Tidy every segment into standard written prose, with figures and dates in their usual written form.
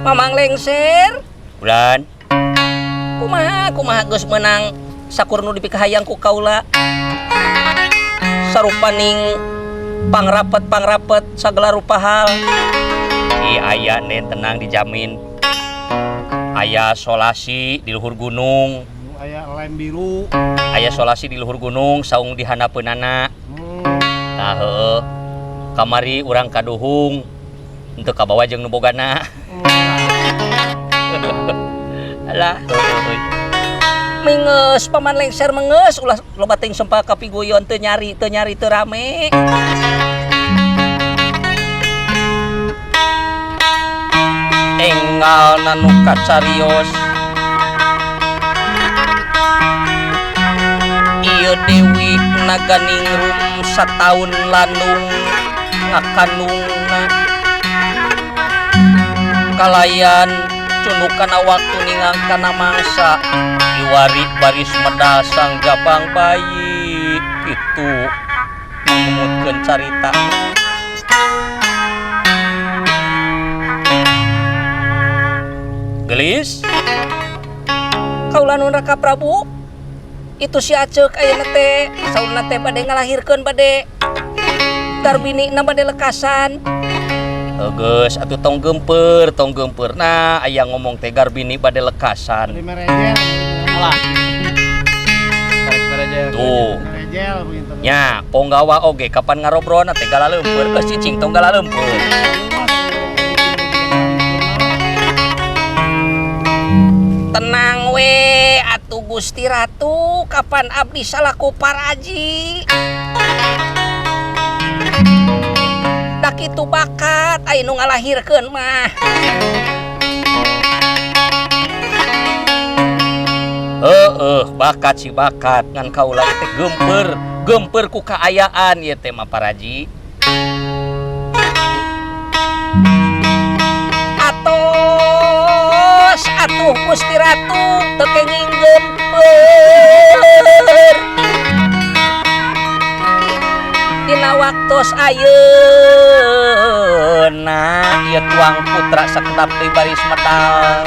Mamang Lengser. Bulan. Kumaha kumaha geus meunang sakur nu dipikahayang ku kaula. Sarupaning pangrapet-pangrapet sagala rupa hal. Ih aya nen tenang dijamin. Aya solasi di luhur gunung. Aya lem biru. Aya solasi di luhur gunung saung di handapeunana. Tah heueuh. Kamari urang kaduhung henteu kabawa jeung nu bogana. Alah, heueuh. Minges Paman Lengser menges ulah loba teuing sempa kapiguyon teu nyari teu nyari teu rame. Enggal nu kacarios. Ieu Dewi Naganingrum sataun lanung ngakanungna kalayan cunduk kana waktu ningang kana mangsa iwari baris medal sang jabang bayi kitu numutkeun carita. Gelis kaula nun Raka Prabu itu si Aceuk ayeuna teh saurna teh bade ngalahirkeun bade garbini na bade lekasan. Geus atuh tong geumpeur nah aya ngomong teh garbini bade lekasan. Bade merejel. Alah. Tarik merejel. Tuh. Merejel begitu. Nya, ponggawa oge kapan ngarobrona teh galaleumpeur geus cicing tong galaleumpeur. Tenang we atuh Gusti Ratu kapan abdi salaku paraji. Da kitu bakat aya nu ngalahirkeun mah. Heeh, bakat si bakat ngan kaula teh geumpeur, geumpeur ku kaayaan ieu teh mah paraji. Atos atuh Gusti Ratu teu kenging geumpeur. Dina waktos ayeuna ieu tuang putra sakedap deui baris medal.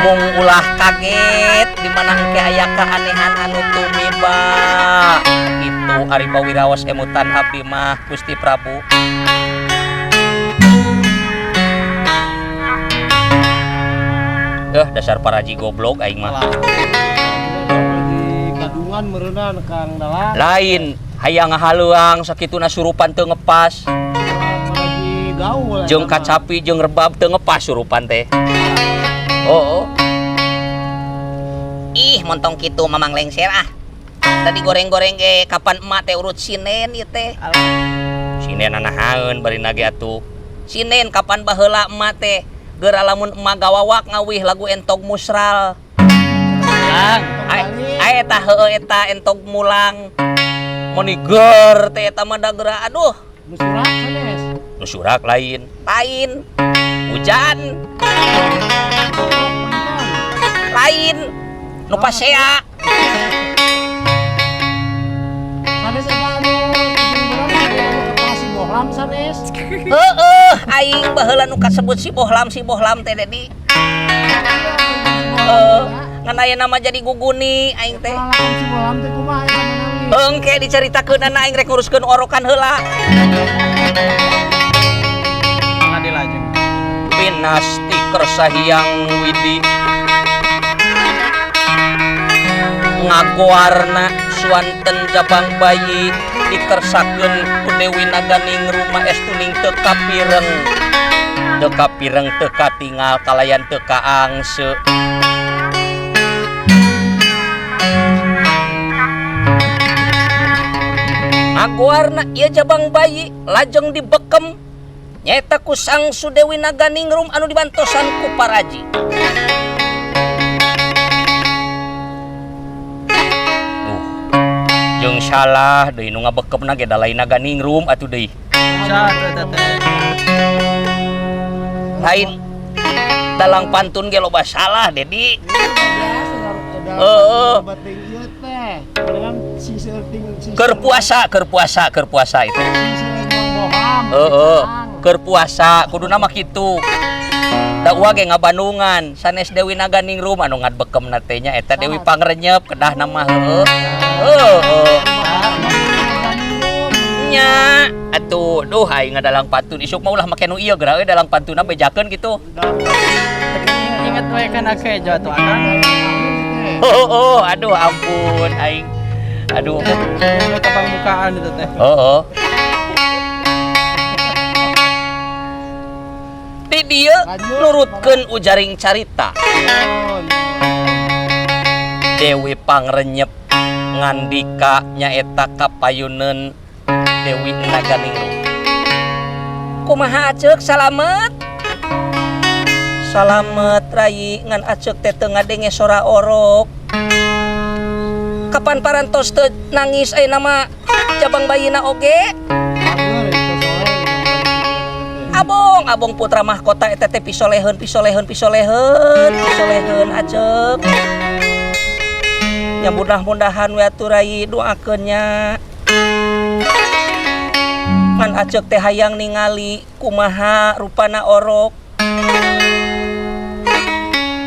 Mung ulah kaget di mana engke aya keanehan anu tumiba. Itu ari pawiraos emutan abdi mah Gusti Prabu. Dasar paraji goblok aing mah. Kadungan meureunana Kang Dalang. Lain hayang ngahaleuang sakituna surupan teu ngepas. Paraji gaul. Jeung kacapi jeung rebab teu ngepas surupan teh. Oh. Ih, montong kitu Mamang Lengser ah. Tadi goreng-goreng ge kapan emak teh urut sinen ieu teh. Sinen anahaeun bari nage atuh. Sinen kapan baheula emak teh geura lamun emak gawawak ngawih lagu entog musral. Ai eta heueuh eta entog mulang. Meni ger teh eta mah da geura aduh. Nu surak sanes. Nu surak lain. Lain. Hujan. Lain. Nu pasea. Sanes eta anu ujung si Bohlam sanes. Heeh, aing baheula nu kasebut si Bohlam teh Dedi. Heeh, ngan aya nama jadi guguni aing teh. Si Bohlam teh kumaha eta manawi? Engke dicaritakeun aing rek nguruskeun orokan heula. Ngadilajeng. Pinasti kersa Hyang Widi ngagoarna suanten jabang bayi dikersakeun ku Dewi Naganingrum estuning teu kapireng teu kapireng teu katingal kalayan teu kaangse. Ngagoarna ieu jabang bayi lajeng dibekem nyaeta ku Sang Sudewi Naganingrum anu dibantosan ku paraji. Jeung salah deui nu ngabekemna ge da lain Naganingrum atuh deui. Saha eta teh? Lain dalang pantun ge loba salah Dedi. Heeh. Keur puasa, keur puasa, keur puasa itu. Heeh, keur puasa kuduna mah kitu. Da uwa ge ngabandungan sanes Dewi Naganingrum anu ngadbekemna teh nya eta Dewi Pangrenyep kedahna mah heueuh. Heueuh. Nya atuh duh aing ngadalang pantun isuk mah ulah make nu ieu geura euy dalang pantunna bejakeun kitu. Inget we kana kejo atuh akang. Oh, aduh ampun aing. Aduh. Lu kapangbukaan itu teh. Oh. Di dieu nurutkeun ujaring carita. Dewi Pangrenyep ngandika nyaeta kapayuneun Dewi Naganingrum. Kumaha Aceuk salamet? Salamet rai ngan Aceuk teh teu ngadenge sora orok. Kapan parantos teu nangis ayeuna mah jabang bayina oge? Abong, abong putra mahkota eta teh pisoleheun pisoleheun pisoleheun pisoleheun Aceuk. Nya mudah-mudahan we atuh rai doakeun nya. Ngan Aceuk teh hayang ningali kumaha rupana orok.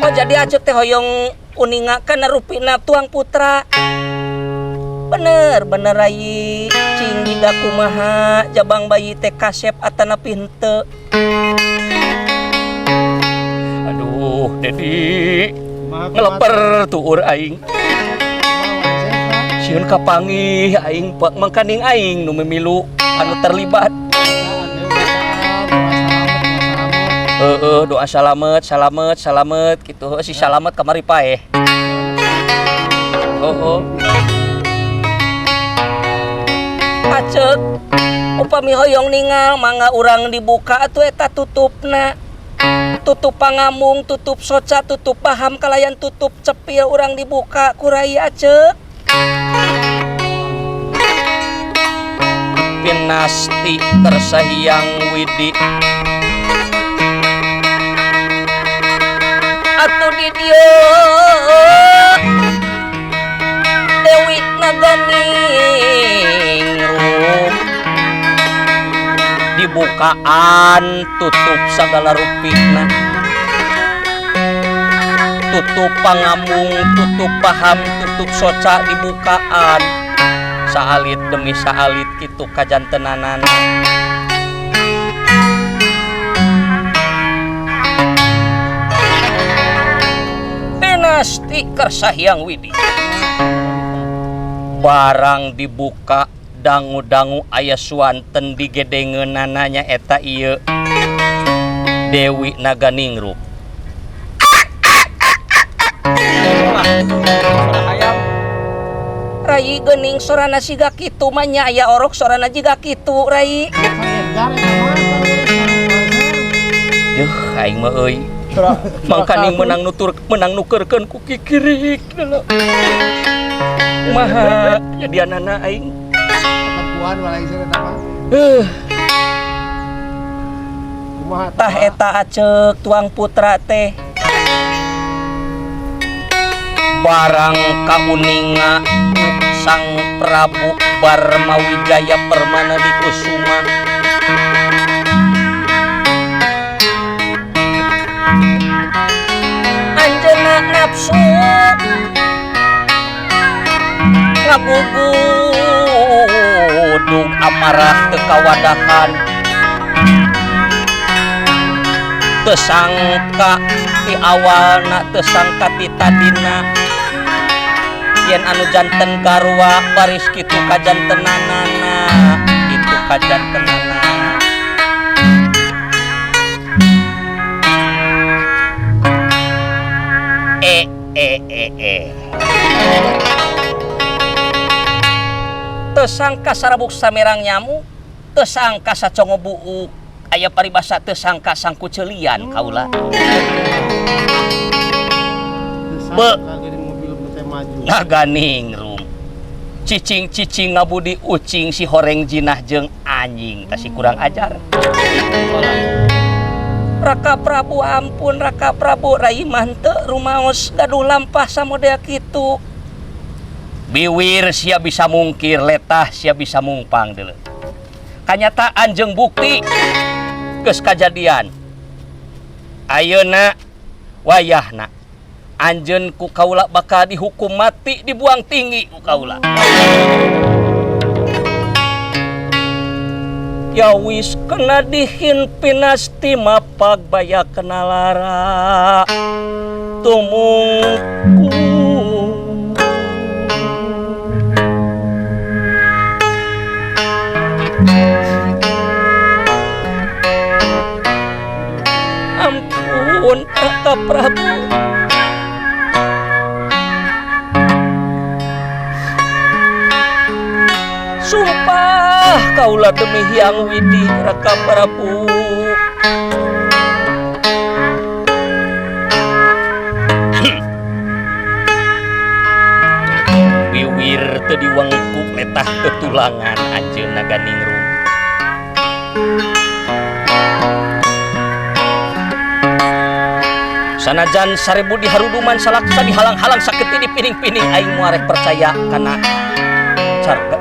Oh jadi Aceuk teh hoyong uninga kana rupina tuang putra. Bener, bener rai. Cing jiga kumaha jabang bayi teh kasep atanapi henteu. Aduh, Dedi. Ngeleper tuur aing. Sieun kapanggih aing mangkaning aing nu mimilu anu terlibat. Heeh, doa salamet, salamet, salamet kitu. Heuh, si salamet kamari paeh. Heeh. Aceuk upami hoyong ningal mangga urang dibuka atuh eta tutupna. Tutup pangamung, tutup soca, tutup paham kalayan tutup cepil urang dibuka ku rai Aceuk. Pinasti Kersahyang Widi. Atuh di dieu Dewi Naganingrum dibukaan tutup sagala rupina, tutup pangamung, tutup paham, tutup soca dibukaan saalit demi saalit kitu kajantenanan. Pinasti Kersahyang Widi barang dibuka dangu-dangu aya suanten digedengeunana eta ieu Dewi Naganingrum. Rai geuning sorana siga kitu mah nya aya orok sorana jiga kitu rai. Yuh aing mah euy. Mangkaning menang nutur menang nukeurkeun ku kikirik deuleu. Kumaha jadianana aing? Ketempuan walai seueur eta mah. Kumaha tah eta Aceuk tuang putra teh. Barang kauninga Sang Prabu Barmawijaya Permana Dikusuma anjeunna nafsu ngagugudug amarah teu kawadahan teu sangka ti awalna teu sangka ti tadina yen anu janten garwa baris kitu kajantenanana kitu kajantenana. E e e e teu sangka sarabuk samerang nyamuk teu sangka sacongo buuk aya paribasa teu sangka sangkuceulian kaula. Be Naganingrum cicing-cicing ngabudi ucing si horeng jinah jeung anjing tah si kurang ajar. Raka Prabu ampun Raka Prabu rai mah henteu rumaos gaduh lampah samodel kitu. Biwir sia bisa mungkir letah sia bisa mungpang deuleu. Kanyataan jeung bukti geus kajadian. Ayeuna wayahna anjeun ku kaula bakal dihukum mati, dibuang tinggi ku kaula. Ya wis kena dihin pinasti mapag baya kena lara tumungku. Ampun Raka Prabu. Sumpah kaula demi Hyang Widi Raka Prabu. Wiwir teu diwengku letah tetulangan anjeunna ganingrum. Sanajan 1000 diharuduman salaksa dihalang-halang saketi dipining-pining aing moal rek percaya kana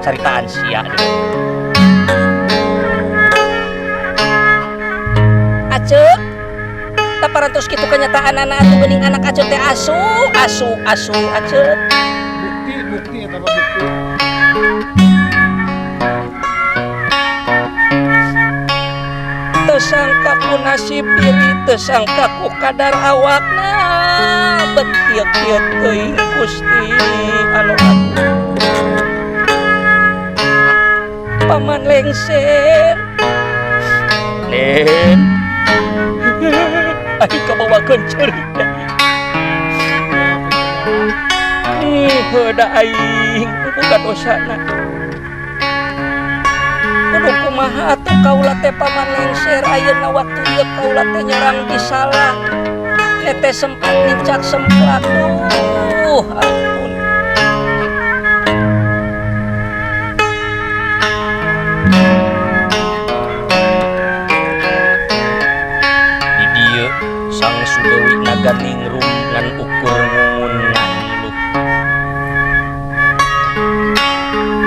caritaan sia deui. Aceuk, taparantos kitu kenyataanana atuh geuning anak Aceuk teh asu, asu, asu, Aceuk. Bukti, bukti eta mah bukti. Teu sangka ku nasib diri, teu sangka ku kadar awakna, bet kieu-kieu teuing Gusti anu agung. Paman lengser. Nen. Aing kabawakeun cerita. Heuh da aing bukan dosana. Kudu kumaha atuh kaula teh paman lengser ayeuna waktu ieu kaula teh nyerang disalah. Nete sempat nincak semplak. Duh, ampun. Di dieu Sang Sudewi Naganingrum ngan ukur ngungunan lu.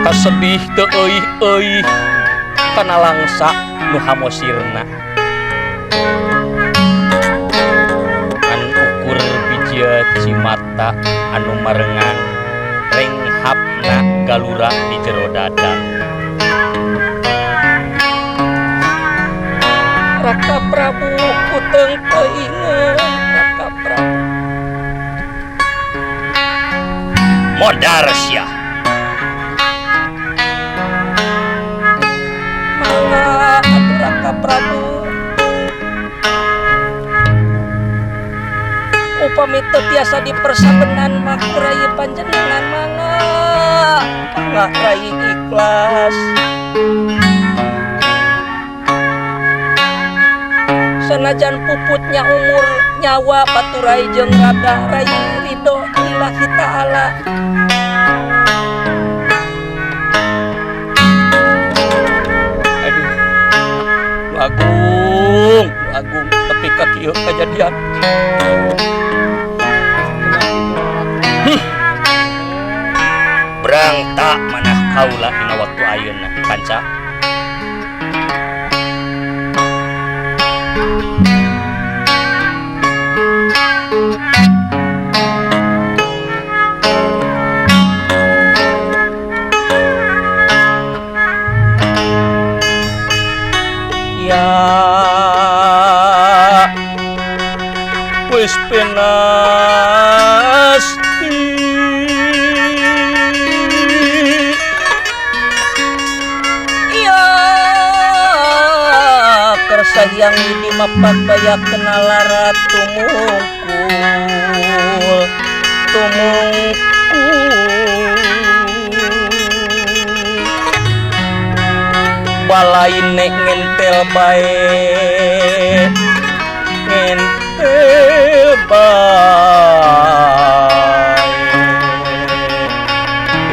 Kasedih teu euih-euih kana langsa nu hamosirna. Ngan ukur bijia cimata anu marengang renghapna galura di jero dada. Raka Prabu kuteng teuingeun Raka Prabu. Modar sia. Mangga atuh Raka Prabu. Upami teu tiasa dipersabenan mah ku rai panjenengan mangga. Mangga rai ikhlas. Sanajan puputnya umur nyawa paturai jeung raga rai ridho lillahi ta'ala. Aduh, nu agung, nu agung tepi ka kieu kajadian. Berangta manah kaula dina waktu ayeuna kanca. Ya wis pinasti ya kersa yang ini mapak baya kenalara tumungkul tumungkul balai nek ngentel bae ngentel bae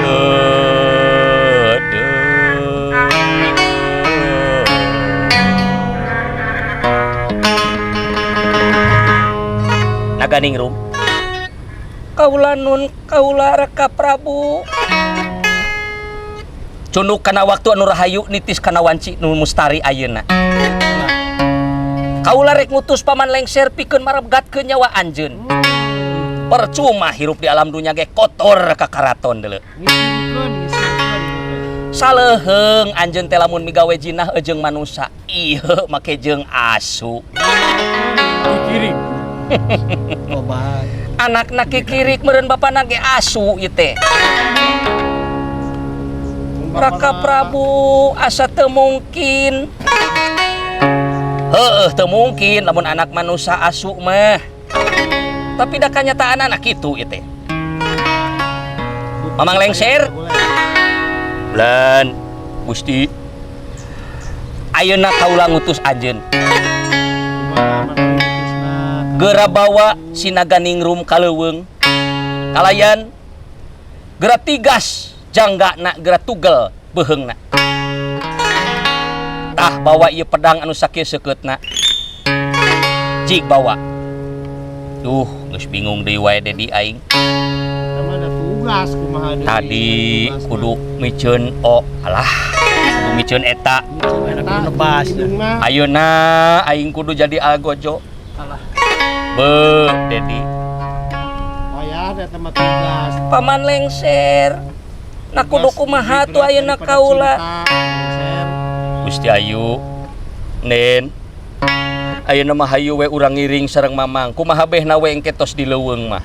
deudeuh. Naganingrum kaula nun kaula Raka Prabu cunduk kana waktu anu rahayu nitis kana wanci nu mustari ayeuna. Kaula rek ngutus Paman Lengser pikeun marebgatkeun nyawa anjeun. Percuma hirup di alam dunya ge kotor ka karaton deuleu. Ngisingkeun, ngisingkeun. Saleuheung anjeun teh lamun migawe jinah jeung manusa. Ieu make jeung asu. Kikirik. Loba. Anakna kikirik meureun bapana ge asu ieu teh. Raka Prabu asa teu mungkin. Heueuh teu mungkin lamun anak manusa asu mah. Tapi da kanyataan anak kitu ieu teh. Mamang Lengser. Bulan Gusti. Ayeuna kaula ngutus anjeun. Geura bawa si Naganingrum ka leuweung. Kalayan geura tigas janggana geura tugel beuheungna. Tah bawa ieu pedang anu sakieu seukeutna. Cik bawa. Duh, geus bingung deui wae Dedi aing. Mana tugas kumaha deui? Tadi kudu miceun o alah, kudu miceun eta. Lebas. Ayeuna aing kudu jadi algojo. Alah. Be, Dedi. Wayah eta mah tugas. Paman Lengser. Nah kudu kumaha tuh ayeuna kaula. Gusti Ayu. Nen. Ayeuna mah hayu we urang ngiring sareng Mamang. Kumaha behna we engke tos di leuweung mah.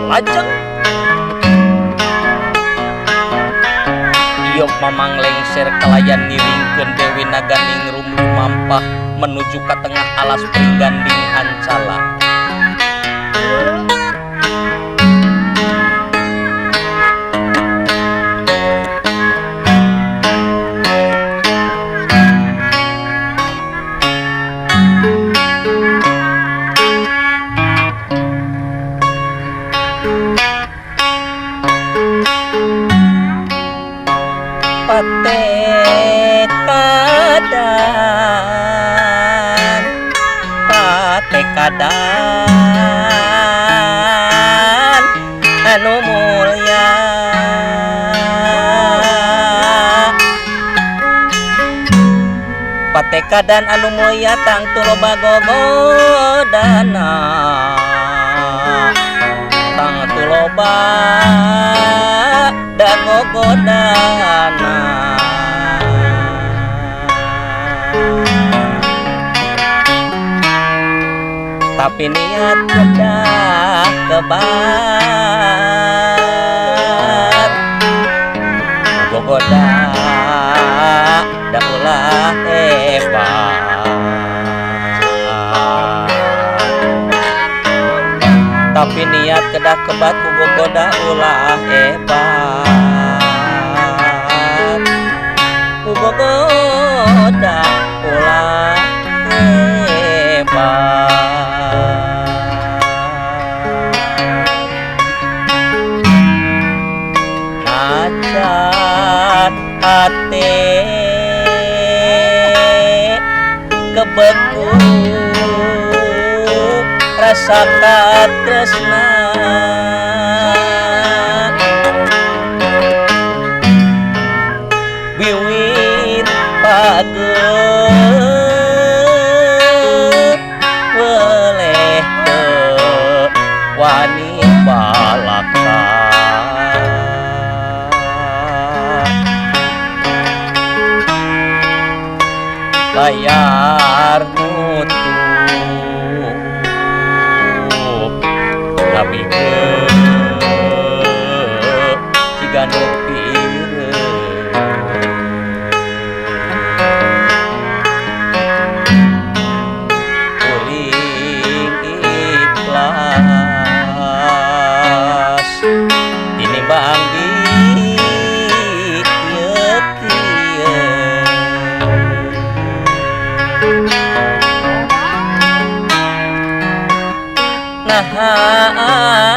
Lajeng ieu Mamang Lengser kalayan ngiringkeun Dewi Naganingrum lumampah menuju ka tengah alas Pringganding Ancala. Patekadan, patekadan anu mulya, patekadan anu mulya tangtu loba gogodana, tangtu loba da gogodana. Tapi niat kedah kebat gogoda da ulah hebat. Tapi niat kedah kebat gogoda ulah hebat, gogoda ulah hebat. Hate kebeku rasa katresna, wiwit pageuh weleh teu wani balaka. Bayar nutup tapi ke ciga nu pireun. Kuring ikhlas tinimbang di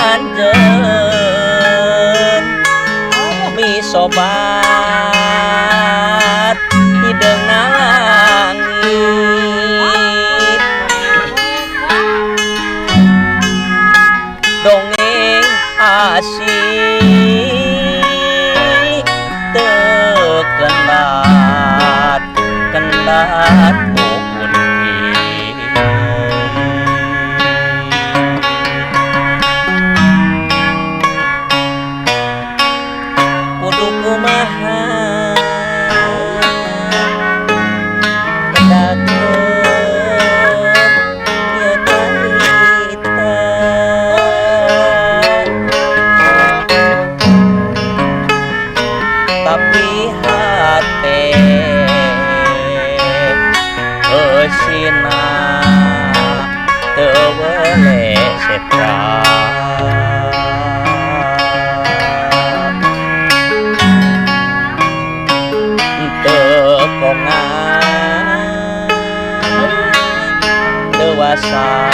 anjeun misobat hideung na langit. Datu Unti. Kudu kumaha kedakeun ieu carita, tapi hate eusina teu weleh setra. Teu kongan teu wasa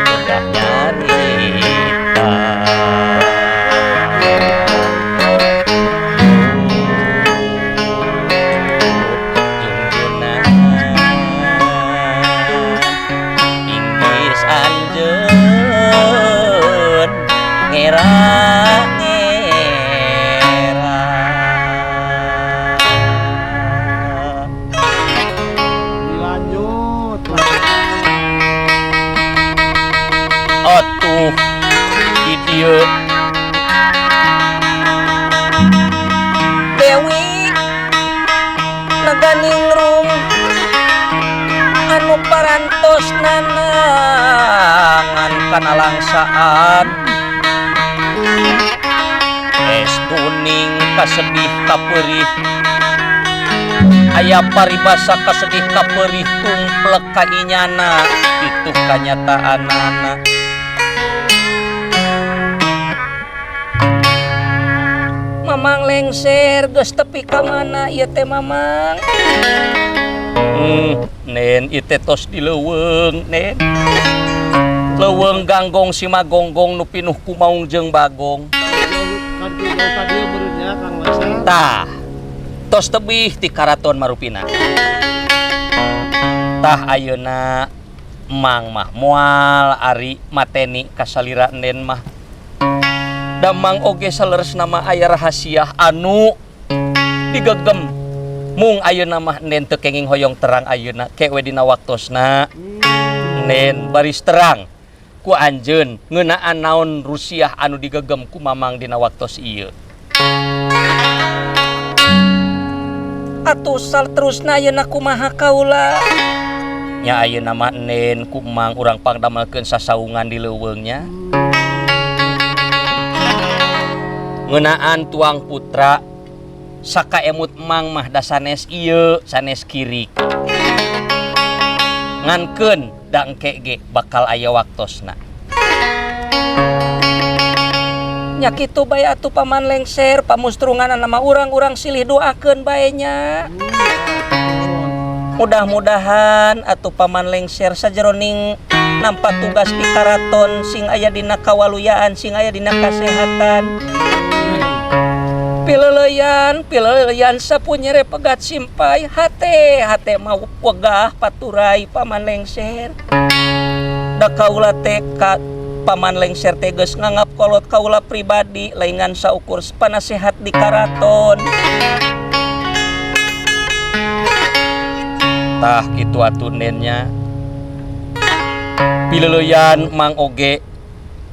udah nyarita. Jungjunan inggris anjeun ngera ngera. Dilanjut. Atuh di dieu Dewi Naganingrum anu parantos nanangan kana langsaan es tuning kasedih kaperih, aya paribasa kasedih kaperih tumplek kainyana itu kanyataanana. Mamang lengser geus tepi ka mana ieu teh, Mamang? Nen, ieu teh tos di leuweung, Nen. Leuweung Ganggong Simagonggong nu pinuh ku maung jeung bagong. Kan ku jauh ka dieu meureun nya, Kang Lengser. Tah, tos tebih ti karaton marupina. Tah, ayeuna Mang mah moal ari mateni kasalira Nen mah. Damang oge saleresna mah aya rahasia anu digegem. Mung ayeuna mah Nen teu kenging hoyong terang ayeuna, ke we dina waktosna. Nen baris terang ku anjeun ngeunaan naon rusiah anu digegem ku Mamang dina waktos ieu. Atuh saterusna ayeuna kumaha kaula? Nya ayeuna mah Nen ku Mang urang pangdamelkeun sasaungan di leuweung nya. Ngeunaan tuang putra sakaemut Mang mah da sanes ieu sanes kirik. Ngankeun da engke ge bakal aya waktosna. Nya kitu bae atuh, Paman Lengser, pamustrungan nama urang-urang silih doakeun bae nya. Mudah-mudahan atuh Paman Lengser sajeroning nampa tugas di karaton sing aya dina kawaluyaan, sing aya dina kasehatan. Pileleyan, pileleyan sapunyere pegat simpai hate, hate mau wegah paturai Paman Lengser. Da kaula teh ka Paman Lengser teh geus nganggap kolot kaula pribadi laingan saukur panasehat di karaton. Tah kitu atuh Nennya. Pileleyan Mang oge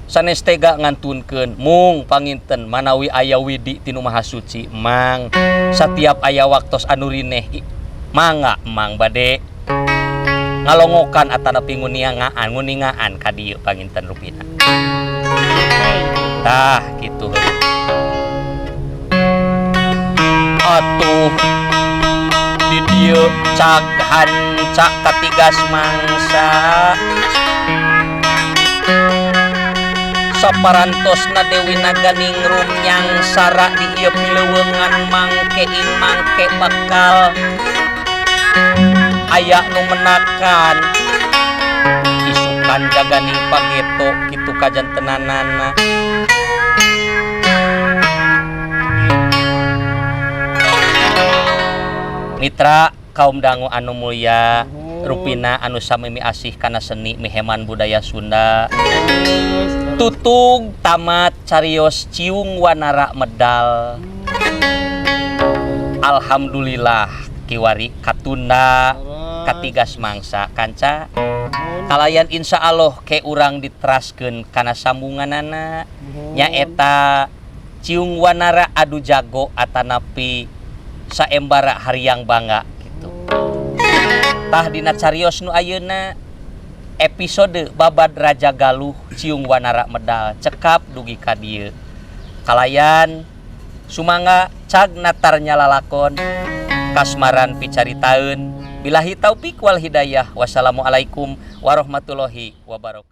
sanes tega ngantunkeun mung panginten manawi aya widi tinu Maha Suci Mang satiap aya waktos anu rineh mangga Mang bade ngalongokan atanapi nguniangaan nguningaan ka dieu panginten rupina. Tah kitu atuh di dieu cag hancak katigas mangsa saparantosna Dewi Naganingrum nyangsara di ieu pileuweungan mangke ing mangke bakal aya nu menakan isukan jaganing pageto kitu kajantenanana. Mitra kaum dangu anu mulia, rupina anu samimi asih kana seni miheman budaya Sunda. Tutug tamat carios Ciung Wanara medal. Alhamdulillah Kiwari katunda Leres. katigas mangsa kanca. Nuhun. Kalayan insya Allah ke urang diteraskeun kana sambunganana, Nuhun. nyaeta Ciung Wanara adu jago atanapi saembara Hariang Bangga gitu. Tah, dina carios nu ayeuna episode babad Raja Galuh Ciung Wanara Medal cekap dugi ka dieu. Kalayan sumangga cag natarnya lalakon kasmaran picaritaeun. Billahi taupik wal hidayah. Wassalamualaikum warahmatullahi wabarakatuh.